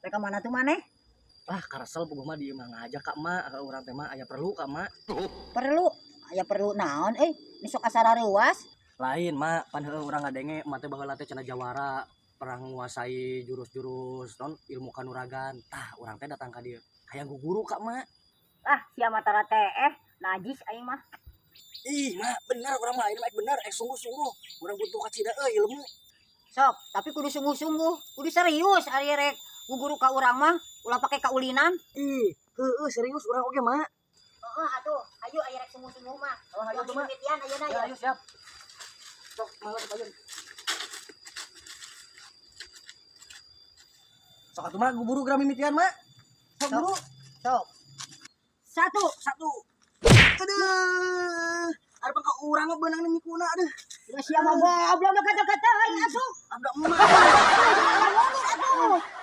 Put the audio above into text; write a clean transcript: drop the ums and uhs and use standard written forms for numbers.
Rek ka mana tuh maneh? Ah, karesel puguh mah di imah ngajak ka emak, ka urang teh mah aya perlu ka emak. Perlu. Aya perlu naon euy? Ini sok asa rareuwas. Lain mak, pan heueuh urang ngadenge emak teh baheula teh cenah jawara pernah nguasai jurus-jurus non ilmu kanuragan. Tah, urang teh datang ka dieu. Hayang guguru ka emak. Ah, sia mah tara teh najis aing mah. Ih, mak, bener urang mah ini mah bener, sungguh-sungguh. Urang butuh kacida euy ilmu. Sok, tapi kudu sungguh-sungguh, kudu serius ari rek guguru ka urang mah, ulah pake kaulinan. Ih, heueuh serius urang oge, mak. Heeh atuh, ayo aya rek sungguh-sungguh mah. Oh, ayo tuh, Mak. Mimitian ayeuna Ya, ya. ayo siap. Sok, mangga payun. Sok atuh mak, guburu geura mimitian, mak. Sok Sok. Guru. Sok. Satu. Satu. Aduh. Ada ka urang mah beunang nyikuna aduh. Udah sia mah goblok kata-kata aing atuh. Abda emak. Atuh.